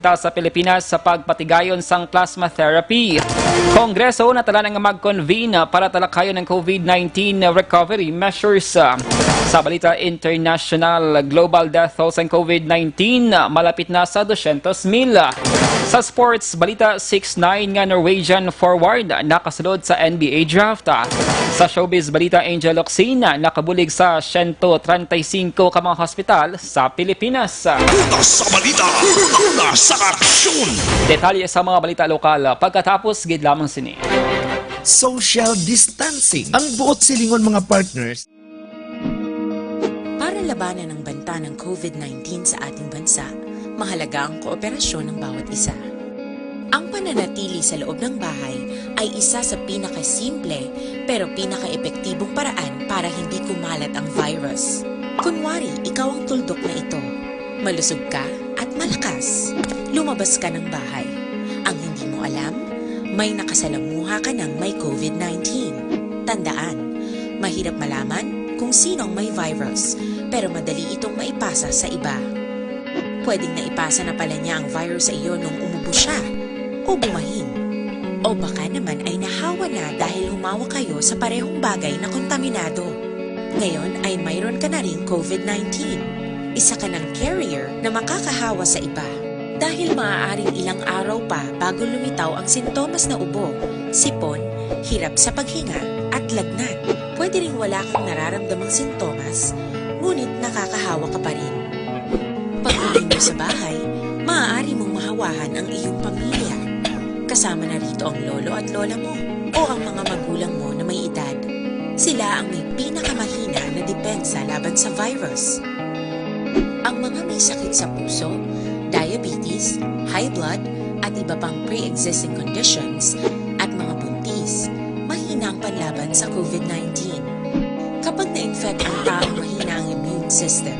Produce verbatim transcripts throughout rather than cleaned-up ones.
sa Pilipinas sa pagpatigayon sang plasma therapy. Kongreso natalaan nga mag-convene para talakayon ang COVID nineteen recovery measures. Sa balita international, global death toll sang COVID nineteen malapit na sa dosyentos mil. Sa sports balita, six nine nga Norwegian forward nakasulod sa N B A draft. Sa showbiz balita, Angel Locsin nakabulig sa siyento treinta y cinco ka mga hospital sa Pilipinas. Una sa balita, una sa aksyon. Detalye sa mga balita lokal pagkatapos gid lamang sini. Social distancing. Ang buot silingon, mga partners. Para labanan ang banta ng COVID nineteen sa ating bansa, mahalaga ang kooperasyon ng bawat isa. Ang pananatili sa loob ng bahay ay isa sa pinakasimple pero pinakaepektibong paraan para hindi kumalat ang virus. Kunwari, ikaw ang tuldok na ito. Malusog ka at malakas. Lumabas ka ng bahay. Ang hindi mo alam, may nakasalamuha ka ng may COVID nineteen. Tandaan, mahirap malaman kung sino ang may virus, pero madali itong maipasa sa iba. Pwedeng naipasa na pala niya ang virus sa iyo nung umubo siya o bumahin. O baka naman ay nahawa na dahil humawak kayo sa parehong bagay na kontaminado. Ngayon ay mayroon ka na ring COVID nineteen. Isa ka ng carrier na makakahawa sa iba. Dahil maaaring ilang araw pa bago lumitaw ang sintomas na ubo, sipon, hirap sa paghinga, at lagnat. Pwede ring wala kang nararamdamang sintomas, ngunit nakakahawa ka pa rin. Pag-uwi mo sa bahay, maaari mong mahawahan ang iyong pamilya. Kasama na rito ang lolo at lola mo o ang mga magulang mo na may edad. Sila ang may pinakamahina na depensa laban sa virus. Ang mga may sakit sa puso, diabetes, high blood, at iba pang pre-existing conditions, at mga buntis, mahina ang panlaban sa COVID nineteen. Kapag na-infect ang taong mahina ang immune system,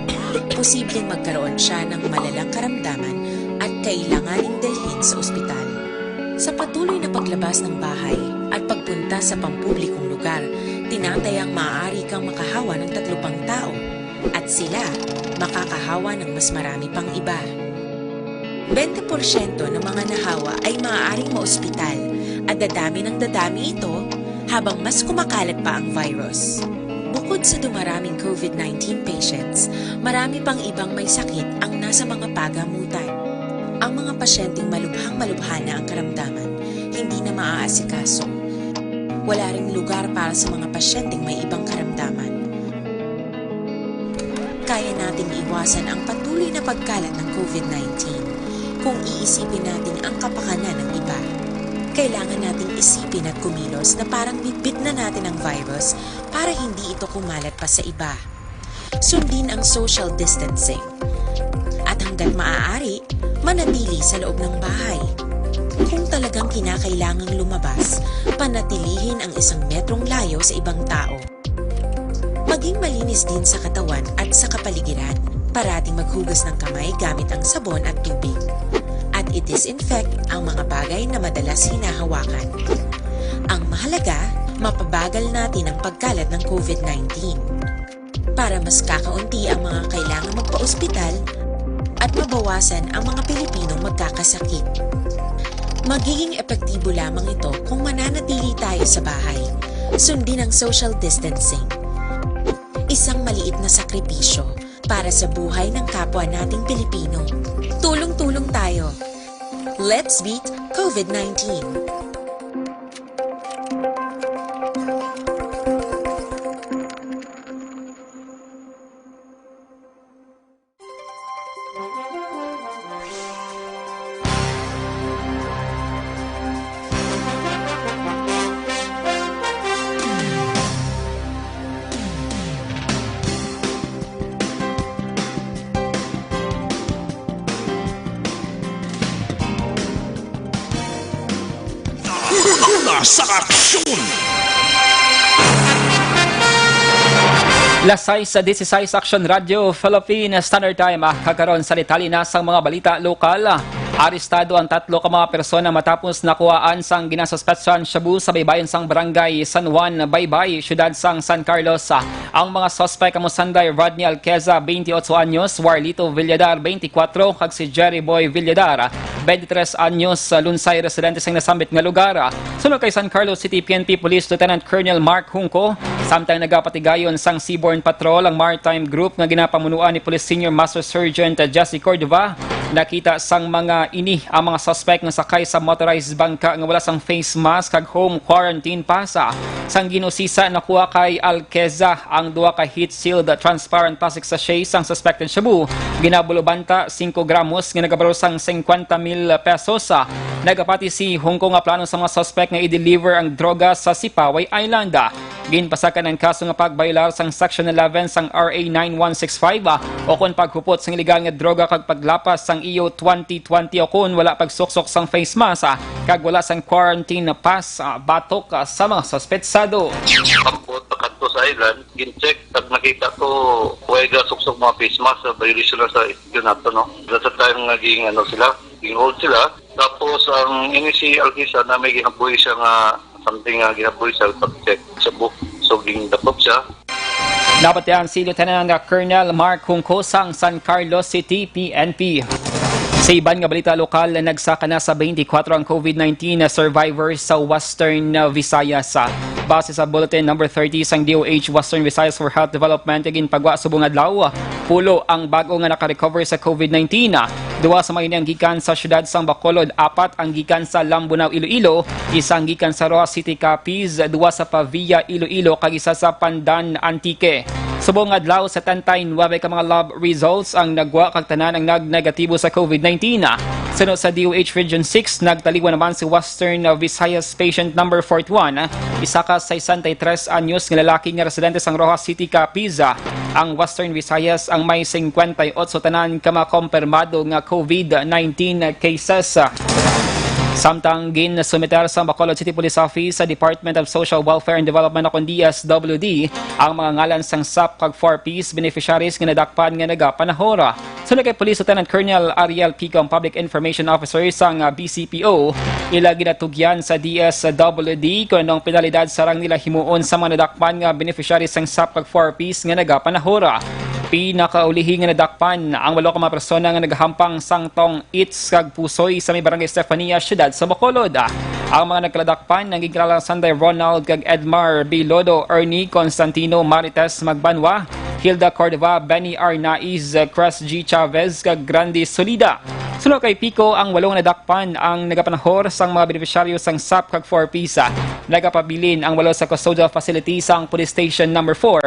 posibleng magkaroon siya ng malalang karamdaman at kailanganing dalhin sa ospital. Sa patuloy na paglabas ng bahay at pagpunta sa pampublikong lugar, tinatayang maaari kang makahawa ng tatlo pang tao at sila makakahawa ng mas marami pang iba. Bente porsyento ng mga nahawa ay maaaring maospital at dadami ng dadami ito habang mas kumakalat pa ang virus. Bukod sa dumaraming COVID nineteen patients, marami pang ibang may sakit ang nasa mga pagamutan. Ang mga pasyenteng malubhang-malubha na ang karamdaman, hindi na maaasikaso. Wala ring lugar para sa mga pasyenteng may ibang karamdaman. Kaya nating iwasan ang patuloy na pagkalat ng COVID nineteen kung iisipin natin ang kapakanan ng iba. Kailangan nating isipin at kumilos na parang bitbit na natin ang virus para hindi ito kumalat pa sa iba. Sundin ang social distancing. At hanggat maaari, manatili sa loob ng bahay. Kung talagang kinakailangang lumabas, panatilihin ang isang metrong layo sa ibang tao. Maging malinis din sa katawan at sa kapaligiran. Parating maghugas ng kamay gamit ang sabon at tubig. At i-disinfect ang mga bagay na madalas hinahawakan. Ang mahalaga, mapabagal natin ang pagkalat ng COVID nineteen. Para mas kakaunti ang mga kailangang magpaospital at mabawasan ang mga Pilipinong magkakasakit. Magiging epektibo lamang ito kung mananatili tayo sa bahay. Sundin ang social distancing. Isang maliit na sakripisyo para sa buhay ng kapwa nating Pilipino. Tulong-tulong tayo. Let's beat COVID nineteen. Una sa aksyon! Las sais dieciséis, Aksyon Radio Philippine Standard Time. Ah, kakaron sa detalye na sang mga balita lokal. Arestado ang tatlo ka mga persona matapos nakuhaan sang ginasuspetsahan shabu sa baybayon sang Barangay San Juan, Baybay, siyudad sang San Carlos. Ang mga suspect amo sanday Rodney Alqueza, twenty-eight anyos, Warlito Villadar, twenty-four, kag si Jerry Boy Villadar, twenty-three anyos, lunsay residente sang nasambit nga lugar. Suno kay San Carlos City P N P Police Lieutenant Colonel Mark Junco, samtang nagapatigayon sang Seaborne Patrol ang maritime group nga ginapamunuan ni Police Senior Master Sergeant Jesse Cordova, nakita sang mga ini ang mga suspect nga sakay sa motorized bangka nga wala sang face mask kag home quarantine pass. Sang ginusisa, nakuha kay Alqueza ang duha ka heat-sealed transparent plastic sachet sang suspected shabu, ginabulo banta singko gramos nga nagabalor sang singkwenta mil pesos. Nagapati si Junco nga plano sa mga suspect nga i-deliver ang droga sa Sipaway Island. Ginpasakan ang kaso nga pagbayolar sang Section eleven sang R A nine one six five, ah, o kon paghupot sang iligal nga droga kag paglapas sang E O twenty twenty o kon wala pagsuksok sang face mask, ah, kag wala sang quarantine pass, ah, batok, ah, sa mga suspetsado. Ambot, nakadto sa island, gin-check, kag nakita ko, way gasuksok mga face mask, ah, violation na sa yun nato, no? That's the time nga ging, ano sila, ging-hold sila. Tapos, ang ini si Alqueza na may ginabuhi siya nga something nga ginabuhi siya pag-check sa book. So, ging-dakop siya. Nabatian si Lieutenant Colonel Mark Junco sang San Carlos City P N P. Sa iban nga balita lokal, nagsaka na sa twenty-four ang COVID nineteen na survivors sa Western, uh, Visayas. Base sa Bulletin Number thirty sang D O H Western Visayas for Health Development, ginpagwa subong adlaw, pulo ang bag-o nga nakarecover sa COVID nineteen. Duha sa mga ini ang gikan sa siyudad sang Bacolod, apat ang gikan sa Lambunao, Iloilo, isa ang gikan sa Roxas City, Capiz, duha sa Pavia, Iloilo, kag isa sa Pandan, Antique. Subong adlaw, setenta y nueve ka mga lab results ang nagwa kag tanan ang nagnegatibo sa COVID nineteen. Suno sa D O H Region six, nagtaliwan naman si Western Visayas patient number forty-one, isa ka sesenta y tres anyos nga lalaki nga residente sang Roxas City, Capiz. Ang Western Visayas ang may singkwenta y otso tanan ka mga kompirmado nga COVID nineteen cases. Samtang ginsumiter sa Bacolod City Police Office sa Department of Social Welfare and Development o kon D S W D ang mga ngalan sang sap kag four Ps beneficiaries nga nadakpan nga nagapanahor. Suno kay Police Lieutenant Colonel Ariel Pico, ang Public Information Officer sang, ah, B C P O, ila ginatugyan sa D S W D kon anong penalidad sarang nila himuon sa mga nadakpan nga beneficiaries sang sap kag four Ps nga nagapanahor. Pinakaulihi nga nadakpan ang walo ka mga persona nga nagahampang sang tong its kag pusoy sa may Barangay Estefania, siyudad sa Bacolod. Ang mga nagkaladakpan ang ginkilala sanday Ronald kag Edmar Bilodo, Ernie Constantino, Marites Magbanwa, Hilda Cordova, Benny Arnaiz, Chris G Chavez, kag Grande Solida. Suno kay Pico, ang walo nga nadakpan ang nagapanahor sang mga benepisyaryo sang sap kag four Ps. Nagapabilin ang walo sa custodial facility sang Police Station Number four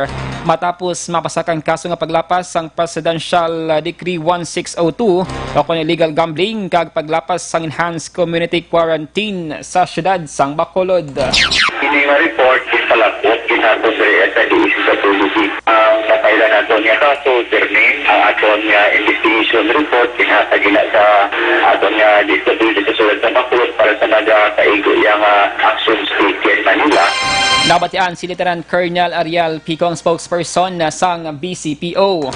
matapos mapasak ang kaso nga paglapas sang Presidential Decree one six oh two o kon illegal gambling kag paglapas sang enhanced community quarantine sa siyudad sang Bacolod. Ini nga report ginpalabot ginhapon diri sa D S W D. Ang napailan nato nga kaso, Jermaine, ang aton nga investigation report ginhatag gina sa aton nga D S W D sa siyudad sa Bacolod para sa nagakaigo iya nga actions taken na nila. Nabatian si Lieutenant Colonel Ariel Pico, ang spokesperson na sang B C P O.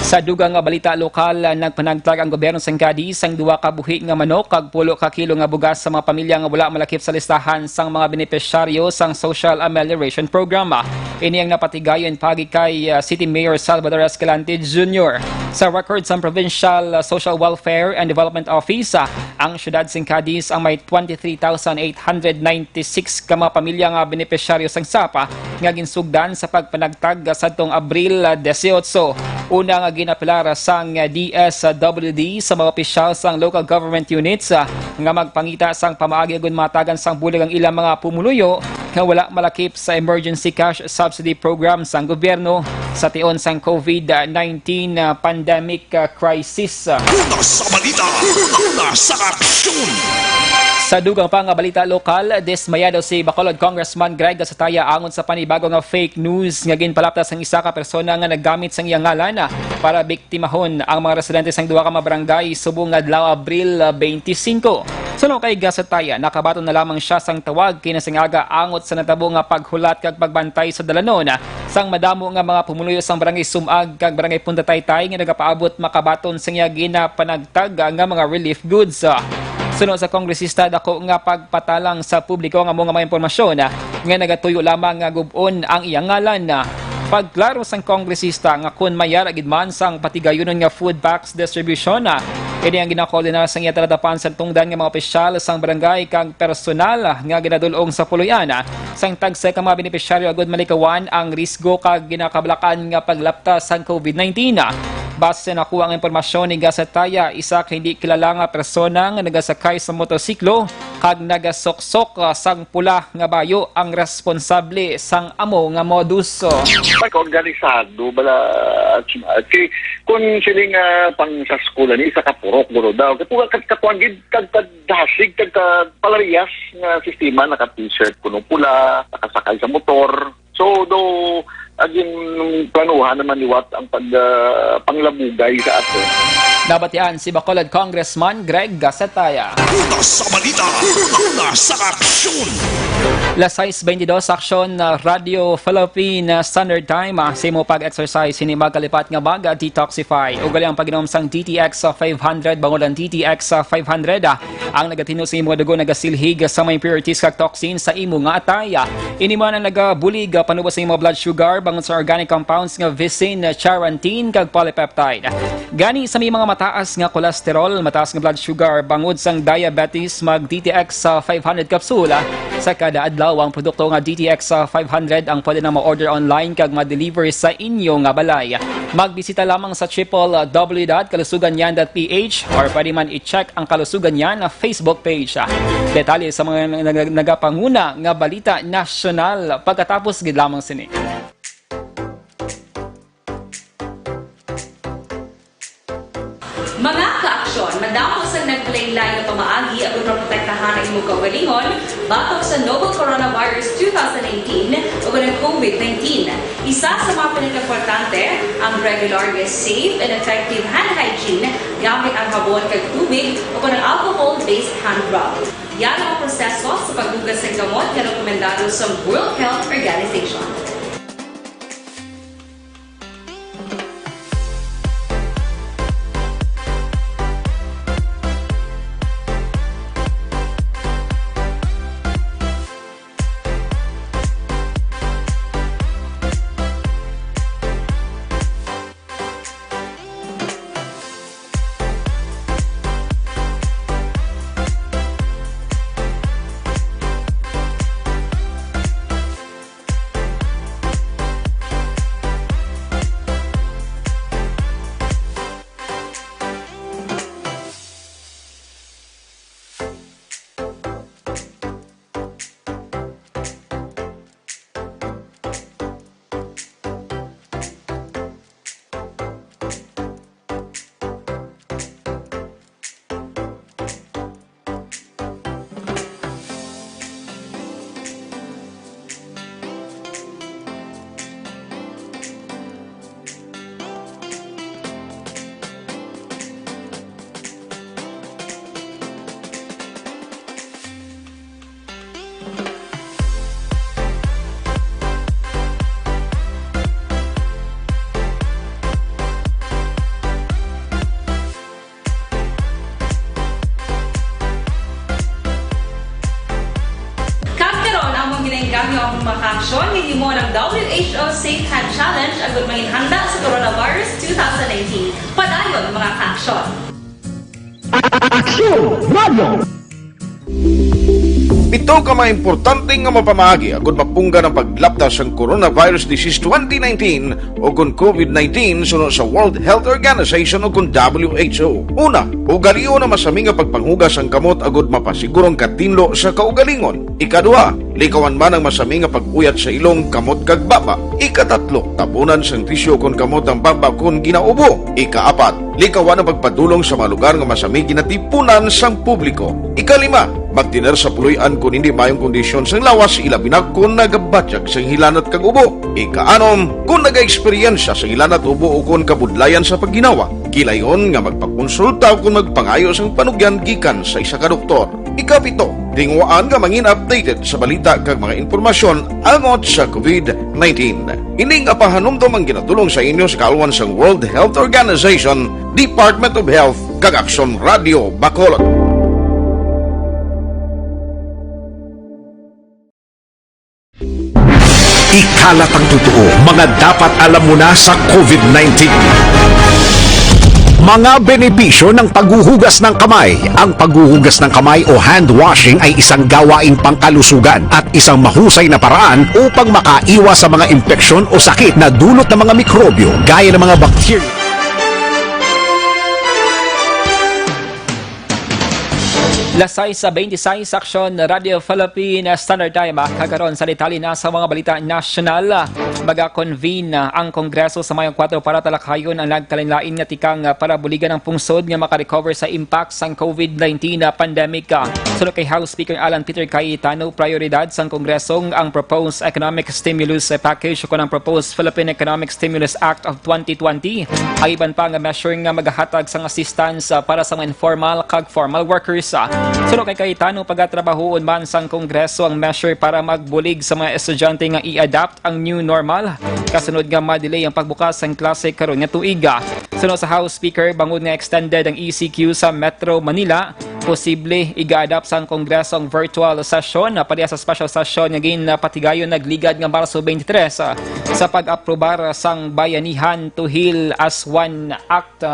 Sa dugang nga balita lokal, nagpanagtag ang gobyerno sang Cadiz sang duha ka buhi nga manok kag pulo ka kilo nga bugas sa mga pamilya nga wala malakip sa listahan sang mga benepisyaryo sang Social Amelioration Program. Ini ang napatigayon paagi kay, ah, City Mayor Salvador Escalante Junior. Sa record sang Provincial, ah, Social Welfare and Development Office, ah, ang siyudad sing Cadiz ang may twenty-three thousand eight hundred ninety-six ka mga pamilya nga benepisyaryo sang sap, ah, nga ginsugdan sa pagpanagtag sadtong Abril, ah, dieciocho. Una nga ginapilar sang D S W D sa mga opisyal sang local government units, ah, nga magpangita sang pamaagi agon matagan sang bulig ang ilang mga pumuluyo nga wala malakip sa Emergency Cash Subsidy Program sang gobyerno sa tion sang COVID nineteen, ah, pandemic, ah, crisis. Una sa balita, una sa aksyon. Sa dugang pa nga balita lokal, dismayado si Bacolod Congressman Greg Gasataya angon sa panibago nga fake news nga ginpalapta sang isa ka persona nga naggamit sang iyang ngalan para biktimahon ang mga residente sang duha ka mga barangay subong nga adlaw, Abril, ah, twenty-five. Suno kay Gasataya, nakabaton na lamang siya sang tawag kinasingaga angot sa natabo nga paghulat kag pagbantay sa dalanon sang madamo nga mga pumuluyo sang Barangay Sumag kag Barangay Punta Taytay nga nagapaabot makabaton sa iya ginapanagtag nga mga relief goods. Suno sa kongresista, dako nga pagpatalang sa publiko nga amo nga mga impormasyon nga nagatuyo lamang nga gub-on ang iyang ngalan. Pagklaro sang kongresista nga kon may yara gid man sang patigayunon nga food packs distribution, ini ang ginakoordinar sang iya taladapan sa tungdan nga mga opisyal sang barangay kag personal nga ginadul-ong sa puloy-an sang tagsa ka mga benepisyaryo agud malikawan ang risgo kag ginakabalakan nga paglapta sang covid nineteen. Base sa nakuha nga impormasyon ni Gasataya, isa ka hindi kilala nga persona nga nagasakay sa motorsiklo kag nagasuksok, ah, sang pula nga bayo ang responsable sang amo nga modus. Pag-organisado bala, kay kun sini nga pang sa school ni isa ka purok guro daw. Katuwa kat katuwang gid kag kadasig kag ka palariyas nga sistema, naka t-shirt kuno pula, nakasakay sa motor. So, do agin planuhan naman liwat ang pag ah, panglabugay sa ato. Nabatian si Bacolod Congressman Greg Gasataya. Una sa balita, una sa aksyon. Las sais beintidos, aksyon na Radio Philippine Standard Time, ah, sa imo pag-exercise, hindi magkalipat nga mag-detoxify. Ugali ang pag-inom sang D T X five hundred, bangod ang D T X five hundred, ah, ang nagatinlo sa imo dugo nagasilhig sa mga impurities kag toxins sa imo nga atay. Ini man ang nagabulig, ah, panubo sa imo blood sugar bangod sa organic compounds nga visin, charantin, kag polypeptide. Gani, sa may mga mataas nga cholesterol, mataas nga blood sugar, bangod sang diabetes, mag D T X sa five hundred capsule, ah, sa kada adlaw. Ang produkto nga D T X sa five hundred ang pwede na ma-order online kag ma-deliver sa inyo nga balay. Magbisita lamang sa triple W dot kalusugan yan dot P H or pwede man i-check ang Kalusugan Yan na Facebook page. Detalye sa mga nag-, nagapanguna nga balita nasyonal pagkatapos gid lamang sini. Mga kaaksyon, madamo sang nagkalainlain nga pamaagi aron maprotektahan ang imong kaugalingon batok sa novel coronavirus two thousand nineteen ug ang covid nineteen. Isa sa mga pinakaimportante ang regular nga safe and effective hand hygiene gamit ang habon kag tubig o kon ang alcohol-based hand rub. Yara ang proseso sa paghugas sang kamot nga rekomendado sang World Health Organization. Kag karon, amon ginaengganyo ang mga kaaksyon nga himo ng W H O Safe Hand Challenge agud manginhanda sa coronavirus two thousand nineteen. Padayon, mga kaaksyon. Aksyon Radio! Pito ka mga importante nga mapamaagi agud mapunggan ang paglapta sang coronavirus disease twenty nineteen o kon covid nineteen suno sa World Health Organization o kon W H O. Una, ugalion ang masami nga pagpanghugas sang kamot agud mapasiguro ang katinlo sa kaugalingon. Ikaduha, likawan man ang masami nga pag-uyat sa ilong, kamot, kag baba. Ikatatlo, tabunan sang tisyu kon kamot ang baba kon ginaubo. Ikaapat, likawan ang pagpadulong sa mga lugar nga masami ginatipunan sang publiko. Ikalima, pagtener sa puloy-an kon hindi maayong kondisyon sang lawas, ilabi na kon nagabatyag sang hilanat kag ubo. Ikaanom, kon nagaeksperyensya sang hilanat, ubo, o kon kabudlayan sa pagginawa, gilayon nga magpakonsulta o kon magpangayo sang panugyan gikan sa isa ka doktor. Ikapito, tinguhaan nga mangin updated sa balita kag mga impormasyon angot sa COVID nineteen. Ini nga pahanumdom ang ginatulong sa inyo sa kaalwan sang World Health Organization, Department of Health, kag Aksyon Radio Bacolod. Ikalat ang totoo, mga dapat alam mo na sa COVID nineteen. Mga benepisyo ng paghuhugas ng kamay. Ang paghuhugas ng kamay o hand washing ay isang gawaing pangkalusugan at isang mahusay na paraan upang makaiwas sa mga impeksyon o sakit na dulot ng mga mikrobyo gaya ng mga bakterya. Las sais sa twenty-six, Aksyon Radio Philippine Standard Time. Ah, kag karon sa detalye na sa mga balita nasyonal. Maga-convene ang Kongreso sa Mayo kuwatro para talakayon ang nagkalainlain nga tikang para buligan ang pungsod nga makarecover sa impact sang COVID nineteen pandemic. Suno kay House Speaker Alan Peter Cayetano, prioridad sang Kongreso ang proposed economic stimulus package o ang proposed Philippine Economic Stimulus Act of twenty twenty. Ang iban pa nga measure nga magahatag sang assistance, ah, para sa mga informal kag formal workers. Ah, suno kay Cayetano, pagatrabahoon man sang Kongreso ang measure para magbulig sa mga estudyante nga i-adapt ang new normal kasunod nga ma-delay ang pagbukas sang klase karon nga tuig. Ah, suno sa House Speaker, bangod nga extended ang E C Q sa Metro Manila, posible iga-adapt sang Kongreso ang virtual session, ah, pareha sa special session nga ginpatigayon nagligad nga Marso twenty-three, ah, sa pag-aprobar sang Bayanihan to Heal as One Act.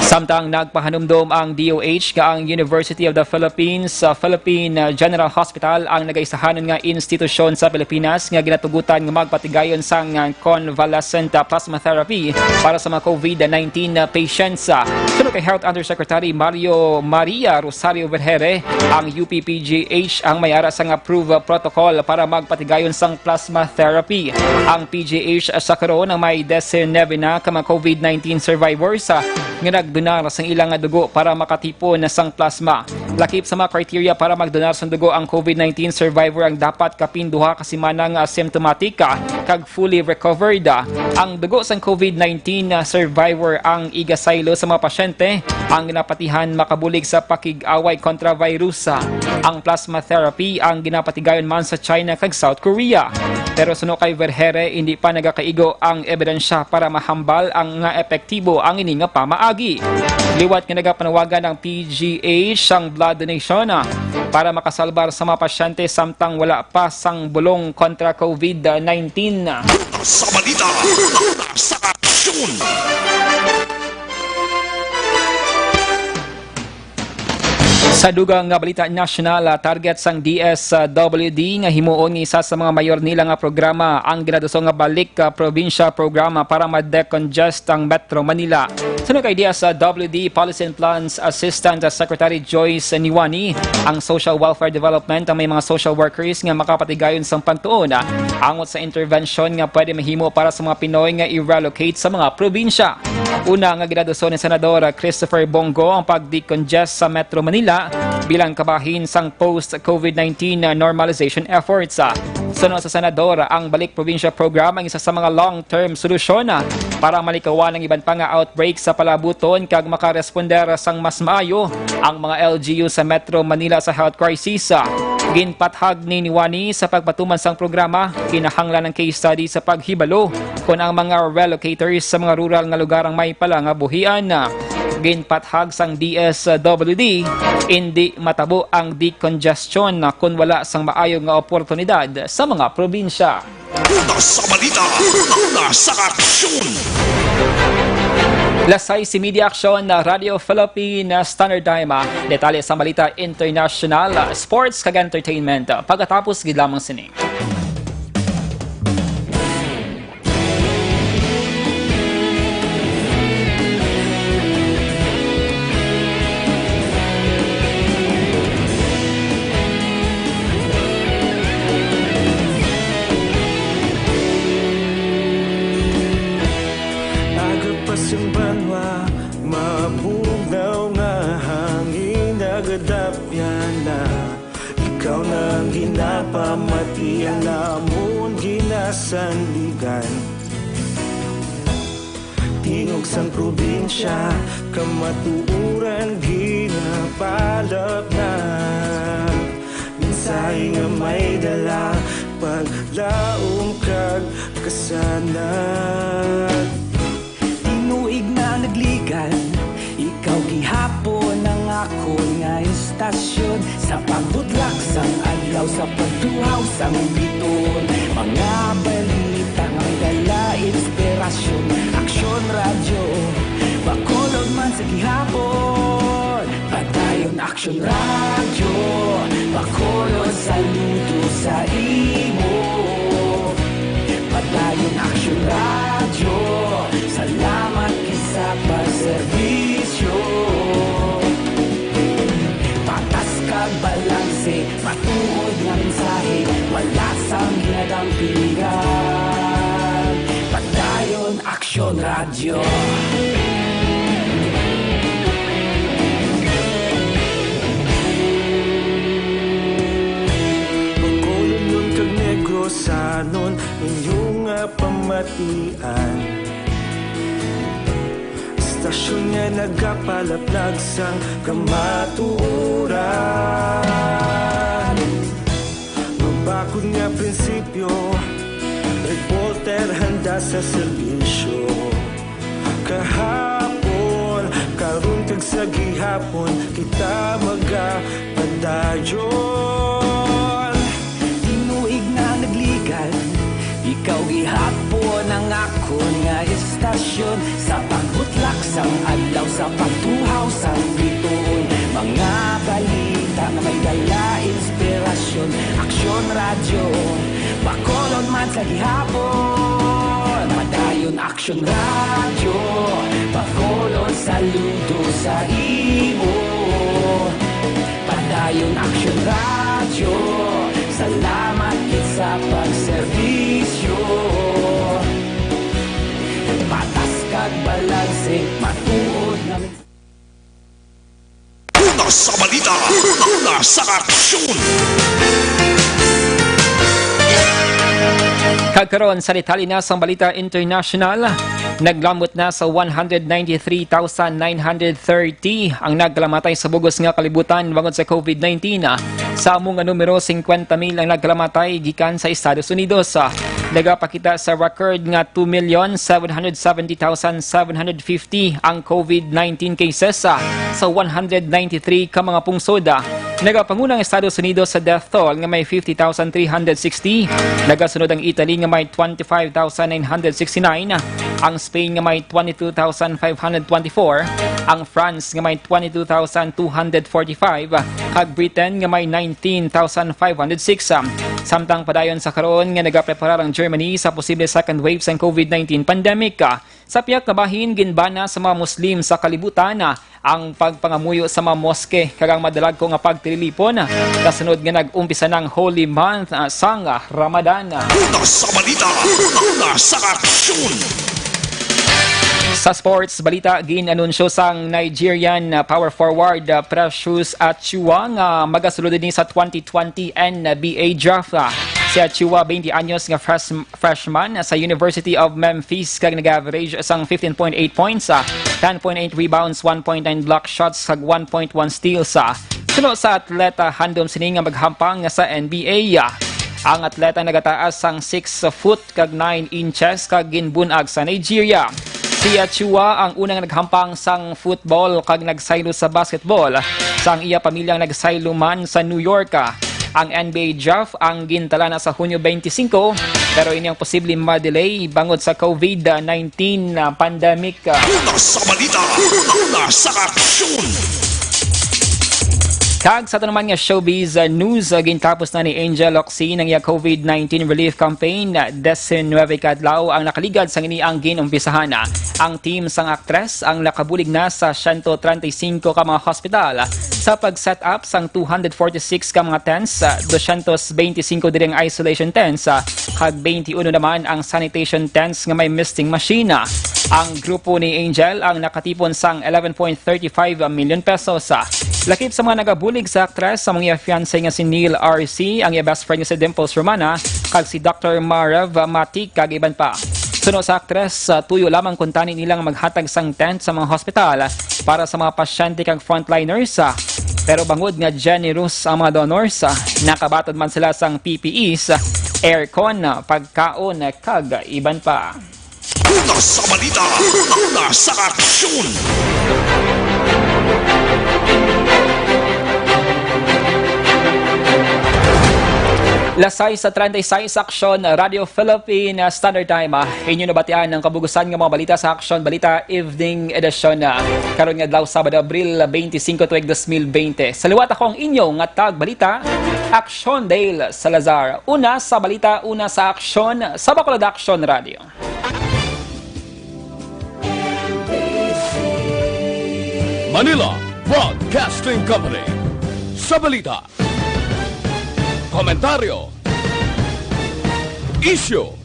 Samtang nagpahanumdom ang D O H nga ang University of the Philippines, ah, Philippine, ah, General Hospital ang nagaisahanon nga institusyon sa Pilipinas nga ginatugutan nga magpatigayon sang, ah, convalescent, ah, plasma therapy para sa mga COVID nineteen, ah, patients. Ah, suno kay Health Undersecretary Mario Maria Rosario Vergere, ang U P P G H ang may ara sang approved, ah, protocol para magpatigayon sang plasma therapy. Ang P G H sa karon ang may disinebe na ka mga COVID nineteen survivors, ah, nga nagdonar sang ilang dugo para makatipon sang plasma. Lakip sa mga criteria para magdonar sang dugo ang COVID nineteen survivor ang dapat kapin duha ka semana nga asymptomatic, ah, kag fully recovered. Ah, ang dugo sang COVID nineteen, ah, survivor ang igasaylo sa mga pasyente ang ginapatihan makabulig sa pakig-away kontra virus. Ah, ang plasma therapy ang ginapatigayon man sa China kag South Korea. Pero suno kay Vergere, hindi pa nagakaigo ang ebidensya para mahambal ang nga epektibo ang ini nga pamaagi. Liwat nga nagapanawagan ang P G H sang blood donation, ah, para makasalbar sa mga pasyente samtang wala pa sang bulong kontra COVID nineteen. Sa balita, sa aksyon. Sa dugang nga balita nasyonal, ah, target sang D S W D nga himuon nga isa sa mga mayor nila nga programa ang ginaduso nga Balik, ah, Probinsya Programa para ma-decongest ang Metro Manila. Suno kay D S W D Policy and Plans Assistant Secretary Joyce Niwani, ang social welfare development ang may mga social workers nga makapatigayon sang pagtuon, ah, angot sa intervention nga pwede mahimo para sa mga Pinoy nga i-relocate sa mga probinsya. Una nga ginaduso ni Senador Christopher Bong Go ang pag-decongest sa Metro Manila bilang kabahin sang post-COVID nineteen normalization efforts. Suno sa Senador, ang Balik Probinsya Program ang isa sa mga long-term solusyon para malikawan ang iban pa nga outbreak sa palabuton kag makaresponder sang mas maayo ang mga L G U sa Metro Manila sa health crisis. Ginpathag ni Niwani, sa pagpatuman sang programa, kinahanglan ang case study sa paghibalo kon ang mga relocators sa mga rural nga lugar ang may pala nga buhian. Ginpathag sang D S W D, indi matabo ang decongestion kon wala sang maayo nga oportunidad sa mga probinsya. Una sa balita, una sa aksyon. Las sais y media, aksyon na Radyo Philippine Standard Time. Detalye sa balita internasyonal, sports, kag entertainment. Pagkatapos gid lamang sini. Agapas ang banwa, mabugnaw nga hangin, nagadapya Pamati ang namon ginasandigan. Tingog sang probinsya, kamatuoran ginapalapnag. Mensahe nga may dala, paglaom kag kasanag. Tinuig na nagligan, ikaw gihapon ang akon nga istasyon. Sa pagbutlak sang adlaw, sa pagtuhaw sang bituon, mga balita nga may dala inspirasyon. Aksyon Radyo, Bacolod man sa gihapon. Padayon Aksyon Radyo, Bacolod, saludo sa imo. Padayon Aksyon Radyo, salamat gid sa pagserbisyo. Patas kag balanse, matuod nga mensahe, wala sang ginadampingan. Padayon Aksyon Radyo. Bacolodnon kag Negrosanon, inyo nga pamatian. Istasyon nga nagapalaplag sang kamatuoran. Mabakod nga prinsipyo, reporter handa sa serbisyo. Kahapon, karon kag sa gihapon, kita magapadayon. Tinuig na nagligan, ikaw gihapon ang akon nga istasyon. Sa pagbutlak sang adlaw, sa pagtuhaw sang bituon, mga balita nga may dala inspirasyon. Aksyon Radyo, Bacolod man sa gihapon. Padayon Aksyon Radyo, Bacolod, saludo sa imo. Padayon Aksyon Radyo, salamat gid sa pagserbisyo. Patas kag balanse, matuod nga men- Una sa balita, una sa aksyon. Kag karon sa detalye na sang balita international, naglambot na sa one hundred ninety-three thousand nine hundred thirty ang nagkalamatay sa bug-os nga kalibutan bangod sa COVID nineteen. Sa amo nga numero, singkwenta mil ang nagkalamatay gikan sa Estados Unidos. Nagapakita sa record nga two million seven hundred seventy thousand seven hundred fifty ang COVID nineteen cases, ah, sa one hundred ninety-three ka mga pungsod. Nagapanguna ang Estados Unidos sa death toll nga may fifty thousand three hundred sixty. Nagasunod ang Italy nga may twenty-five thousand nine hundred sixty-nine, ang Spain nga may twenty-two thousand five hundred twenty-four, ang France nga may twenty-two thousand two hundred forty-five, kag Britain nga may nineteen thousand five hundred six. Samtang padayon sa karon nga nagapreparar ang Germany sa posible second wave sang COVID nineteen pandemic. Sa pihak nga bahin, ginbana sa mga Muslim sa kalibutan ang pagpangamuyo sa mga moske kag ang madalagko nga pagtililipon, kasunod nga nag-umpisa ng Holy Month, ah, sang Ramadan. Una sa balita, una sa aksyon. Sa sports balita, gin-anunsyo sang Nigerian, ah, power forward, ah, Precious Achiuwa nga magasulod ni sa twenty twenty N B A draft. Ah, si Achiuwa, twenty anyos nga fresh-, freshman sa University of Memphis, kag nag-average sang fifteen point eight points, ah, ten point eight rebounds, one point nine block shots, kag one point one steals, ah. Suno sa atleta, handom sini nga maghampang sa N B A, ah. Ang atleta nagataas sang six foot kag nine inches kag ginbun-ag sa Nigeria. Si Achiuwa ang unang naghampang sang football kag nagsaylo sa basketball, sang iya pamilya nagsaylo man sa New York. Ang N B A draft ang gintala na sa Hunyo twenty-five, pero ini ang posible ma-delay bangod sa COVID nineteen pandemic. Una sa balita, una sa aksyon. Kag sa aton naman nga showbiz, uh, news, uh, gintapos na ni Angel Locsin ang iya COVID nineteen relief campaign. Diecinueve ka adlaw ang nakaligad sang ini ang ginumpisahan. Ang team sang aktres ang nakabulig na sa siyento treinta y cinco ka mga hospital sa pag-set up sang two hundred forty-six ka mga tents, uh, dosyentos beintisinko diri ang isolation tents, uh, kag beintiuno naman ang sanitation tents nga may misting machine. Ang grupo ni Angel ang nakatipon sang eleven point thirty-five million pesos. Lakip sa mga nagabulig sa aktres, sa mga fiancé nga si Neil R C, ang iya best friend nga si Dimples Romana, kag si Doctor Marev Matik, kag iban pa. Suno sa aktres, ah, tuyo lamang kuntani nilang maghatag sang tent sa mga hospital para sa mga pasyente kag frontliners, ah. Pero bangod nga generous ang mga donors, ah, nakabaton man sila sang P P Es, aircon, pagkaon, kag iban pa. Una sa balita, una sa aksyon. Las sais treinta y seis, Aksyon, Radio Philippine Standard Time. Ah, inyo nabatian ang kabugusan nga mga balita sa Aksyon Balita Evening Edition, ah, karon nga adlaw, Sabado, Abril twenty-five, tuig dos mil bente. Sa liwat, ako ang inyo nga tagbalita, Aksyon Dale Salazar. Una sa balita, una sa aksyon, sa Bacolod Aksyon Radio. Manila Broadcasting Company. Sa balita, komentaryo, isyu,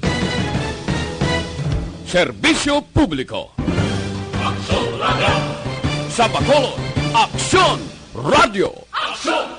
serbisyo publiko. Aksyon Radio. Sa Bacolod, Aksyon Radio. Aksyon